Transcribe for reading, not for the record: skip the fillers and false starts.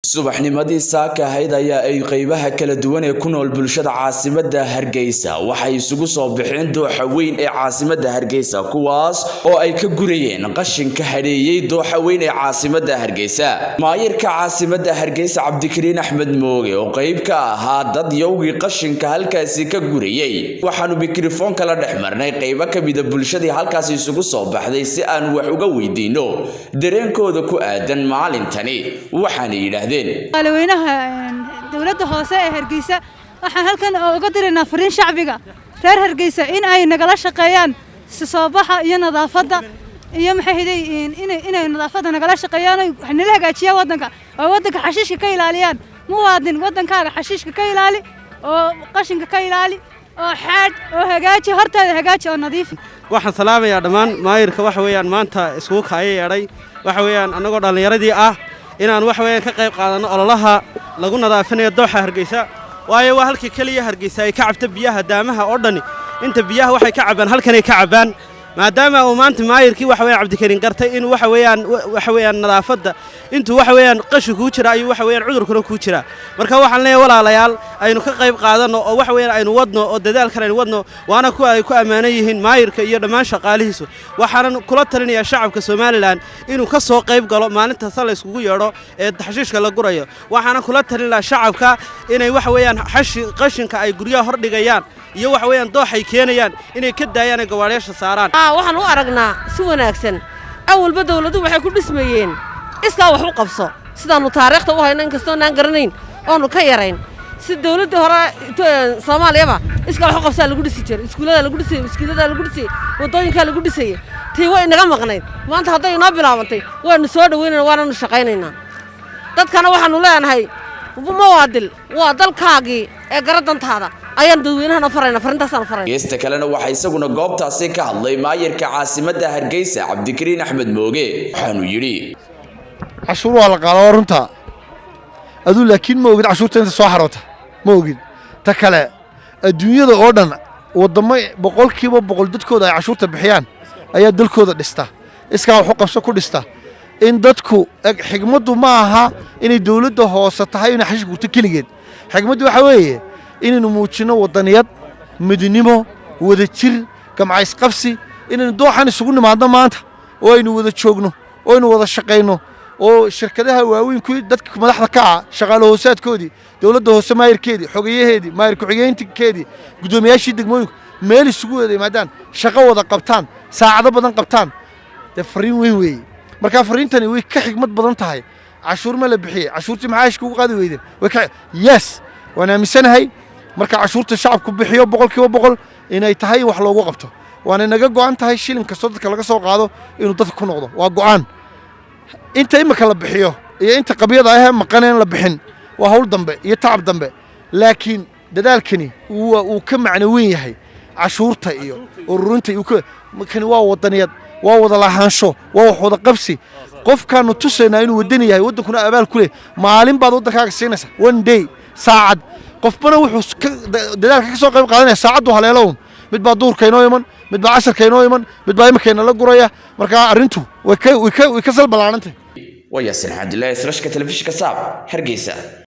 Subaxnimadii saaka ahayd ayaa ay qaybaha kala duwan ee ku nool bulshada caasimadda Hargeysa waxay isugu soo baxeen dooxa weyn ee caasimadda Hargeysa, kuwaas oo ay ka gurayeen qashinka hadheeyey dooxa weyn ee caasimadda Hargeysa. Maayirka caasimadda Hargeysa Cabdikariin Axmed Mooge oo qayb ka ahaa dad yowgii qashinka halkaasi ka gurayey, waxaanu mikrofoonka la dhex marnay qaybo ka mida bulshadii halkaasi isugu soo baxday si aan wax uga weydiino dareenkooda ku aadan maalintani, waxaana yidhaahdeen: Madaxweynaha dowladda hoose ee Hargeysa, waxaan halkan uga diraynaa fariin shacbiga reer Hargeysa in ay nagala shaqeeyaan si soo baxa iyo nadaafadda iyo maxay hiday inay nadaafadda nagala shaqeeyaan oo nala hagaajiyaan waddanka oo waddanka xashiishka ka ilaaliyaan. Muwaadin, waddankaaga xashiishka ka ilaali oo qashinka ka ilaali oo xaadh oo hagaaji hortaada, hagaaji oo nadiif. Waxaan salaamayaa dhammaan maayirka. Waxa weeyaan maanta iskugu kaaya yeedhay waxa weeyaan annagoo dhallinyaradii ah inaan waxa weeyaan ka qayb qaadanno ololaha lagu nadaafinayo dooxa Hargeysa, waayo waa halkii keliya Hargeysa ay ka cabto biyaha. Daamaha oo dhani inta biyaha waxay ka cabbaan halkanay ka cabbaan. Maadaama uu maanta maayirkii waxa weeyaan Cabdikariin gartay inuu waxa weeyaan nadaafadda intuu waxa weeyaan qashin kuu jira ayuu waxa weeyaan cudurkuna kuu jira. Marka waxaan leeyahay, walaalayaal, aynu ka qayb qaadanno oo waxa weeyaan aynu wadno oo dadaalkan aynu wadno, waana kuwa ay ku ammaanan yihiin maayirka iyo dhammaan shaqaalihiisu. Waxaanan kula talinayaa shacabka Somaliland inuu ka soo qayb galo maalinta sa la iskugu yeedho ee xashiishka la gurayo. Waxaanan kula talin lahaa shacabka inay waxa weeyaan qashinka ay guryaha hor dhigayaan iyo waxa weeyaan dooxay keenayaan inay ka daayaan ay gawaadhiyaasha saaraan. Waxaan u aragnaa si wanaagsan. Awalba dawladdu waxay ku dhismayeen iskaa wax u qabso, sidaannu taariikhda u hayno, inkastoo naan garanayn oonu ka yarayn. Si dawladdii hore Soomaaliyaba iskaa wax u qabsaa lagu dhisi jiray, iskuulladaa lagu dhisayey, maskiidadaa lagu dhisayey, waddooyinkaa lagu dhisayey. Tii way inaga maqnayd, maanta hadday inoo bilaabantay waannu soo dhoweynayna, waananu shaqaynaynaa. Dadkana waxaannu leenahay, muwaadil, waa dalkaagii ee garadantaada ayaan dadweynahana farayna, farrintaasaan farayna. Geesta kalena waxaa isaguna goobtaasi ka hadlay maayirka caasimadda Hargeysa Cabdikariin Axmed Mooge, waxaanu yidhi: Cashuur waa la qaadaa, waa runta aduu, laakiin ma ogid cashuurta inta soo xaroota, ma ogid. Ta kale, adduunyada oo dhan waddamo 100% dadkooda ay cashuurta bixiyaan ayaa dalkooda dhista, iskaa waxu qabso ku dhista. In dadku xigmaddu ma aha inay dawladda hoose tahay inay xashish gurto keligeed. Xigmaddu waxaa weeye inaynu muujinno waddaniyad, midnimo, wadajir, gamcaysqabsi, inaynu dooxan isugu nimaadno maanta oo aynu wada joogno oo aynu wada shaqayno oo shirkadaha waaweyn kuwii dadka madaxda ka ah, shaqaale hoosaadkoodii, dowladda hoose maayirkeedii, xogeyaheedii, maayir ku-xigeenkeedii, guddoomiyaashii degmooyinku meel isugu wada yimaadaan, shaqo wada qabtaan, saacado badan qabtaan, dee farriin weyn weeye. Marka farriintani way ka xigmad badan tahay cashuur ma la bixiyey, cashuurtii maxaa heshka ugu qaadi weydeen. Way ka yes, waan aaminsanahay marka cashuurta shacabku bixiyo 100% inay tahay in wax loogu qabto, waana naga go'an tahay shilin kastoo dadka laga soo qaado inuu dadka ku noqdo. Waa go'aan. Inta imika la bixiyo iyo inta qabyada ahee maqaneen la bixin waa hawl dambe iyo tacab dambe, laakiin dadaalkani uu ka macno weyn yahay cashuurta iyo ururinta. Kani waa wadaniyad, waa wada lahaansho, waa wax wada qabsi. Qofkaanu tusaynaa inuu wadani yahay, waddankuna abaal ku leh. Maalin baad waddankaaga siinaysa, one day, saacad. Qofbana wuxuu dadaalka ka soo qayb qaadanaya saacaddu haleelown. Mid baa duhurka inoo iman, mid baa casharka inoo iman, mid baa iminka la guraya. Marka arrintu way ka sal ballaarantay. Waa Yaasin Xamdilaahi, srashka telefishinka Saab, Hargeysa.